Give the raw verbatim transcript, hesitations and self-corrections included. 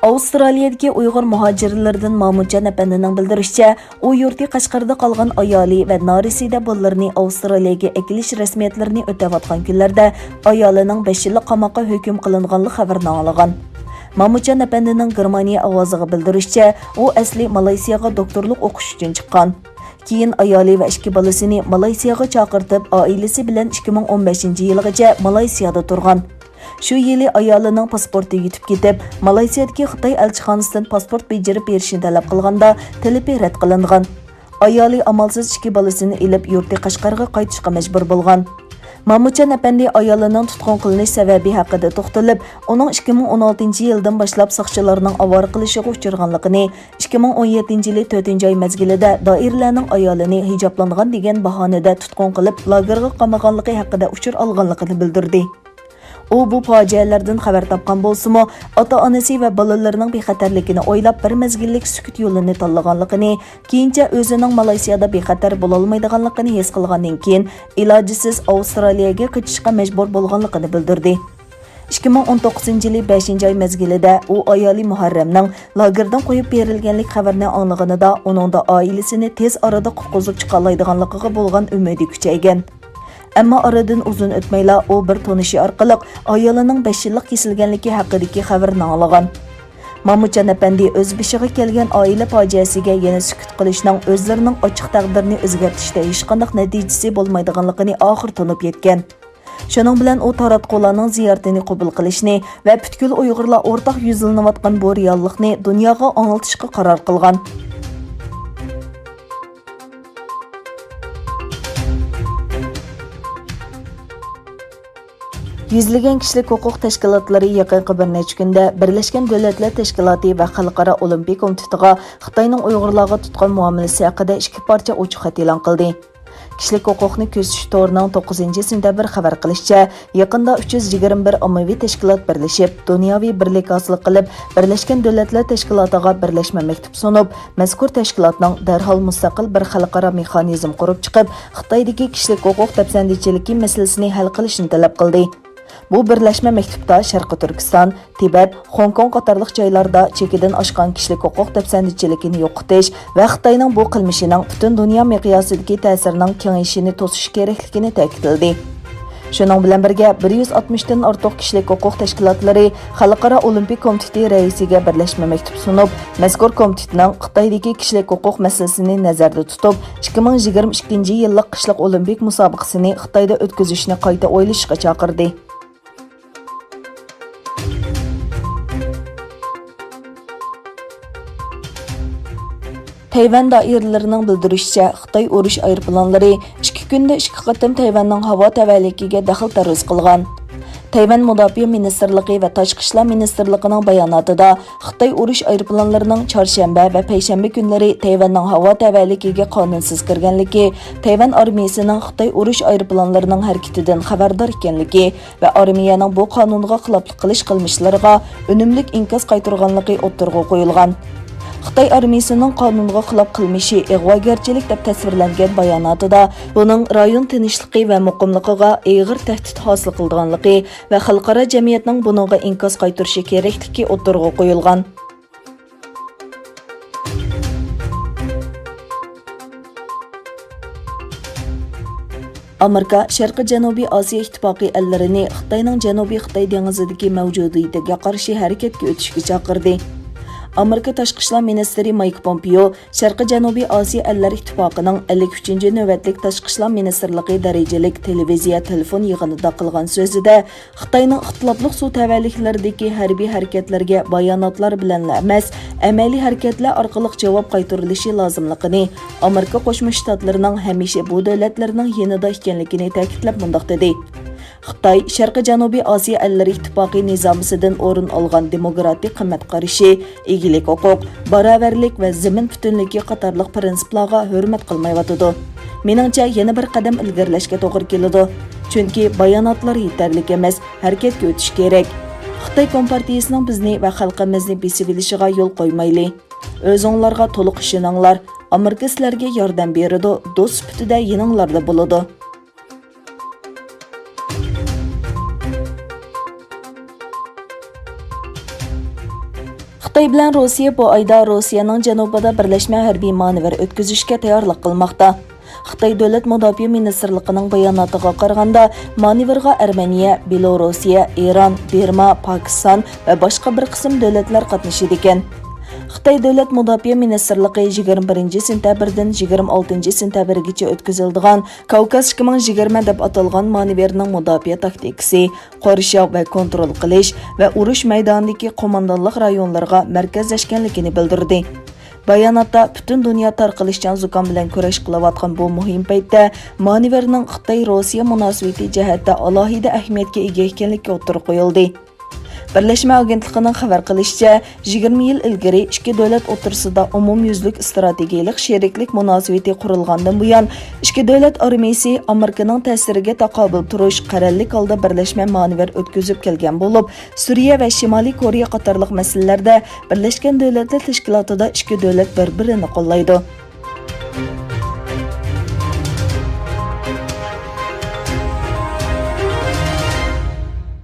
ئاۋسترالىيەدىكى ئۇيغۇر مۇھاجىرلىرىدىن مامۇتجان ئەپەندىنىڭ بىلدۈرۈشىچە، ئۇ يۇرتى قەشقەردە قالغان ئايالى ۋە نارەسىدە بالىلىرىنى ئاۋسترالىيەگە ئەكېلىش رەسمىيەتلىرىنى ئۆتەۋاتقان كۈنلەردە ئايالىنىڭ بەش يىللىق قاماققا ھۆكۈم قىلىنغانلىق خەۋىرىنى ئاڭلىغان. مامۇتجان ئەپەندىنىڭ گېرمانىيە ئاۋازىغا بىلدۈرۈشىچە، ئۇ ئەسلى مالايسىياغا دوكتورلۇق ئوقۇش ئۈچۈن چىققان. كېيىن ئايالى ۋە ئىككى بالىسىنى مالايسىياغا چاقىرتىپ، ئائىلىسى بىلەن ئىككى مىڭ ئون بەشىنچى يىلىغىچە مالايسىيادا تۇرغان. شۇ يىلى ئايالىنىڭ پاسپورتى يىتىپ كېتىپ، مالايسىيادىكى خىتاي ئەلچىخانىسىدىن پاسپورت بېجىرىپ بېرىشنى تەلەپ قىلغاندا، تەلىپى رەت قىلىنغان. ئايالى ئامالسىز ئىككى بالىسىنى ئېلىپ، يۇرتى قەشقەرگە قايتىشقا مەجبۇر بولغان. مامۇتجان ئەپەندى ئايالىنىڭ تۇتقۇن قىلىنىش سەۋەبى ھەققىدە توختىلىپ، ئۇنىڭ ئىككى مىڭ ئون ئالتىنچى يىلدىن باشلاپ ساقچىلارنىڭ ئاۋارە قىلىشىغا ئۇچرىغانلىقىنى، ئىككى مىڭ ئون يەتتىنچى يىلى تۆتىنچى ئاي مەزگىلىدە دائىرىلەرنىڭ ئايالىنى ھىجابلانغان دېگەن باھانىدە تۇتقۇن قىلىپ، لاگېرغا قامىغانلىقى ھەققىدە ئۇچۇر ئالغانلىقىنى بىلدۈردى. ئۇ بۇ پاجىئەلەردىن خەۋەر تاپقان بولسىمۇ، ئاتا-ئانىسى ۋە بالىلىرىنىڭ بىخەتەرلىكىنى ئويلاپ، بىر مەزگىللىك سۈكۈت يولىنى تاللىغانلىقىنى، كېيىنچە ئۆزىنىڭ مالايسىيادا بىخەتەر بولالمايدىغانلىقىنى ھېس قىلغاندىن كېيىن، ئىلاجىسىز ئاۋسترالىيەگە قېچىشقا مەجبۇر بولغانلىقىنى بىلدۈردى. ئىككى مىڭ ئون توققۇزىنچى يىلى بەشىنچى ئاي مەزگىلىدە ئۇ ئايالى مۇھەررەمنىڭ لاگېردىن قويۇپ بېرىلگەنلىك خەۋىرىنى ئاڭلىغىنىدا، ئۇنىڭدا ئائىلىسىنى تېز ئارىدا قۇتقۇزۇپ چىقالايدىغانلىقىغا بولغان ئۈمىدى كۈچەيگەن. ئەمما ئارىدىن ئۇزۇن ئۆتمەيلا ئۇ بىر تونۇشى ئارقىلىق ئايالىنىڭ بەش يىللىق كېسىلگەنلىكى ھەققىدىكى خەۋىرىنى ئاڭلىغان. مامۇتجان ئەپەندى ئۆز بېشىغا كەلگەن ئائىلە پاجىئەسىگە يەنە سۈكۈت قىلىشنىڭ ئۆزلىرىنىڭ ئاچچىق تەقدىرىنى ئۆزگەرتىشتە ھېچقانداق نەتىجىسى بولمايدىغانلىقىنى ئاخىر تونۇپ يەتكەن. شۇنىڭ بىلەن ئۇ تاراتقۇلارنىڭ زىيارىتىنى قوبۇل قىلىشنى ۋە پۈتكۈل ئۇيغۇرلار ئورتاق يۈزلىنىۋاتقان بۇ رېئاللىقنى دۇنياغا ئاڭلىتىشقا قارار قىلغان. يۈزلىگەن كىشىلىك ھوقۇق تەشكىلاتلىرى يېقىنقى بىر نەچچە كۈندە بىرلەشكەن دۆلەتلەر تەشكىلاتى ۋە خەلقئارا ئولىمپىك كومىتېتىغا خىتاينىڭ ئۇيغۇرلارغا تۇتقان مۇئامىلىسى ھەققىدە ئىككى پارچە ئوچۇق خەت ئېلان قىلدى. كىشىلىك ھوقۇقنى كۆزىتىش تورىنىڭ توققۇزىنچى سېنتەبىر خەۋەر قىلىشىچە، يېقىندا ئۈچ يۈز يىگىرمە بىر ئاممىۋى تەشكىلات بىرلىشىپ، دۇنياۋى بىرلىك ھاسىل قىلىپ، بىرلەشكەن دۆلەتلەر تەشكىلاتىغا بىرلەشمە مەكتۇپ سۇنۇپ، مەزكۇر تەشكىلاتنىڭ دەرھال مۇستەقىل بىر خەلقئارا مېخانىزم قۇرۇپ چىقىپ، خىتايدىكى كىشىلىك ھوقۇق دەپسەندىچىلىكى مەسىلىسىنى ھەل قىلىشنى تەلەپ قىلدى. بۇ بىرلەشمە مەكتۇپتا شەرقىي تۈركىستان، تىبەت، خوڭكوڭ قاتارلىق جايلاردا چېكىدىن ئاشقان كىشىلىك ھوقۇق دەپسەندىچىلىكىنى يوقىتىش ۋە خىتاينىڭ بۇ قىلمىشىنىڭ پۈتۈن دۇنيا مىقياسىدىكى تەسىرىنىڭ كېڭىيىشىنى توسۇش كېرەكلىكىنى تەكىتلىدى. شۇنىڭ بىلەن بىرگە، بىر يۈز ئاتمىشتىن ئارتۇق كىشىلىك ھوقۇق تەشكىلاتلىرى خەلقئارا ئولىمپىك كومىتېتى رەئىسىگە بىرلەشمە مەكتۇپ سۇنۇپ، مەزكۇر كومىتېتنىڭ خىتايدىكى كىشىلىك ھوقۇق مەسىلىسىنى نەزەردە تۇتۇپ، ئىككى مىڭ يىگىرمە ئىككىنچى يىللىق قىشلىق ئولىمپىك مۇسابىقىسىنى خىتايدا ئۆتكۈزۈشنى قايتا ئويلىشىشقا چاقىردى. تەيۋەن دائىرىلىرىنىڭ بىلدۈرۈشىچە، خىتاي ئۇرۇش ئايروپىلانلىرى ئىككى كۈندە ئىككى قېتىم تەيۋەننىڭ ھاۋا تەۋەلىكىگە دەخلى تەرۇز قىلغان. تەيۋەن مۇداپىئە مىنىستىرلىقى ۋە تاشقى ئىشلار مىنىستىرلىقىنىڭ باياناتىدا، خىتاي ئۇرۇش ئايروپىلانلىرىنىڭ چارشەنبە ۋە پەيشەنبە كۈنلىرى تەيۋەننىڭ ھاۋا تەۋەلىكىگە قانۇنسىز كىرگەنلىكى، تەيۋەن ئارمىيىسىنىڭ خىتاي ئۇرۇش ئايروپىلانلىرىنىڭ ھەرىكىتىدىن خەۋەردار ئىكەنلىكى ۋە ئارمىيەنىڭ بۇ قانۇنغا خىلاپلىق قىلىش قىلمىشلىرىغا ئۈنۈملۈك ئىنكاس قايتۇرغانلىقى ئوتتۇرىغا قويۇلغان. خىتاي ئارمىيىسىنىڭ قانۇنغا خىلاپ قىلمىشى ئىغۋاگەرچىلىك دەپ تەسۋىرلەنگەن باياناتىدا، بۇنىڭ رايون تىنچلىقى ۋە مۇقىملىقىغا ئېغىر تەھدىت ھاسىل قىلىدىغانلىقى ۋە خەلقئارا جەمئىيەتنىڭ بۇنىڭغا ئىنكاس قايتۇرۇشى كېرەكلىكى ئوتتۇرىغا قويۇلغان. ئامېرىكا شەرقىي جەنۇبىي ئاسىيا ئىتتىپاقى ئەللىرىنى خىتاينىڭ جەنۇبىي خىتاي دېڭىزىدىكى مەۋجۇدىيىتىگە قارشى ھەرىكەتكە ئۆتۈشكە چاقىردى. ئامېرىكا تاشقى ئىشلار مىنىستىرى مايك پومپېيو شەرقىي جەنۇبىي ئاسىيا ئەللەر ئىتتىپاقىنىڭ ئەللىك ئۈچىنچى نۆۋەتلىك تاشقى ئىشلار مىنىستىرلىقى دەرىجىلىك تېلېۋىزىيە تېلېفون يىغىنىدا قىلغان سۆزىدە، خىتاينىڭ ئىختىلاپلىق سۇ تەۋەلىكلىرىدىكى ھەربىي ھەرىكەتلەرگە باياناتلار بىلەنلا ئەمەس، ئەمەلىي ھەرىكەتلەر ئارقىلىق جاۋاب قايتۇرۇلۇشى لازىملىقىنى ئامېرىكا قوشما شتاتلىرىنىڭ ھەمىشە بۇ دۆلەتلەرنىڭ يېنىدا ئىكەنلىكىنى تەكىتلەپ مۇنداق دېدى: خىتاي شەرقىي جەنۇبىي ئاسىيا ئەللىرى ئىتتىپاقى نىزامىسىدىن ئورۇن ئالغان دېموكراتىك قىممەت قارىشى، ئىگىلىك ھوقۇق، باراۋەرلىك ۋە زېمىن پۈتۈنلۈكى قاتارلىق پىرىنسىپلارغا ھۆرمەت قىلمايۋاتىدۇ. مېنىڭچە، يەنە بىر قەدەم ئىلگىرىلەشكە توغرا كېلىدۇ. چۈنكى باياناتلار يېتەرلىك ئەمەس، ھەرىكەتكە ئۆتۈش كېرەك. خىتاي كومپارتىيىسىنىڭ بىزنى ۋە خەلقىمىزنى بېسىۋېلىشىغا يول قويمايلى. ئۆزۈڭلارغا تولۇق ئىشىنىڭلار. ئامېرىكا سىلەرگە ياردەم بېرىدۇ، دوست سۈپىتىدە يېنىڭلاردا بولىدۇ. خىتاي بىلەن روسىيە بۇ ئايدا روسىيەنىڭ جەنۇبىدا بىرلەشمە ھەربىي مانېۋىر ئۆتكۈزۈشكە تەييارلىق قىلماقتا. خىتاي دۆلەت مۇداپىئە مىنىستىرلىقىنىڭ باياناتىغا قارىغاندا، مانېۋىرغا ئەرمېنىيە، بېلوروسىيە، ئىران، بىرما، پاكىستان ۋە باشقا بىر قىسىم دۆلەتلەر قاتنىشىدىكەن. خىتاي دۆلەت مۇداپىئە مىنىستىرلىقى يىگىرمە بىرىنچى سېنتەبىردىن يىگىرمە ئالتىنچى سېنتەبىرگىچە ئۆتكۈزۈلىدىغان كاۋكاز ئىككى مىڭ يىگىرمە دەپ ئاتالغان مانېۋىرنىڭ مۇداپىئە تاكتىكىسى، قورشاۋ ۋە كونترول قىلىش ۋە ئۇرۇش مەيدانىدىكى قوماندانلىق رايونلىرىغا مەركەزلەشكەنلىكىنى بىلدۈردى. باياناتتا پۈتۈن دۇنيا تارقىلىشچان زۇكام بىلەن كۈرەش قىلىۋاتقان بۇ مۇھىم پەيتتە مانېۋىرنىڭ خىتاي-روسىيە مۇناسىۋىتى جەھەتتە ئالاھىدە ئەھمىيەتكە ئىگە ئىكەنلىكى ئوتتۇرىغا قويۇلدى. بىرلەشمە ئاگېنتلىقىنىڭ خەۋەر قىلىشىچە، يىگىرمە يىل ئىلگىرى ئىككى دۆلەت ئوتتۇرىسىدا ئومۇميۈزلۈك ئىستراتېگىيەلىك شېرىكلىك مۇناسىۋىتى قۇرۇلغاندىن بۇيان، ئىككى دۆلەت ئارمىيىسى ئامېرىكىنىڭ تەسىرىگە تاقابىل تۇرۇش، قەرەللىك ھالدا بىرلەشمە مانېۋىر ئۆتكۈزۈپ كەلگەن بولۇپ، سۈرىيە ۋە شىمالىي كورېيە قاتارلىق مەسىلىلەردە بىرلەشكەن دۆلەتلەر تەشكىلاتىدا ئىككى دۆلەت بىر-بىرىنى قوللايدۇ.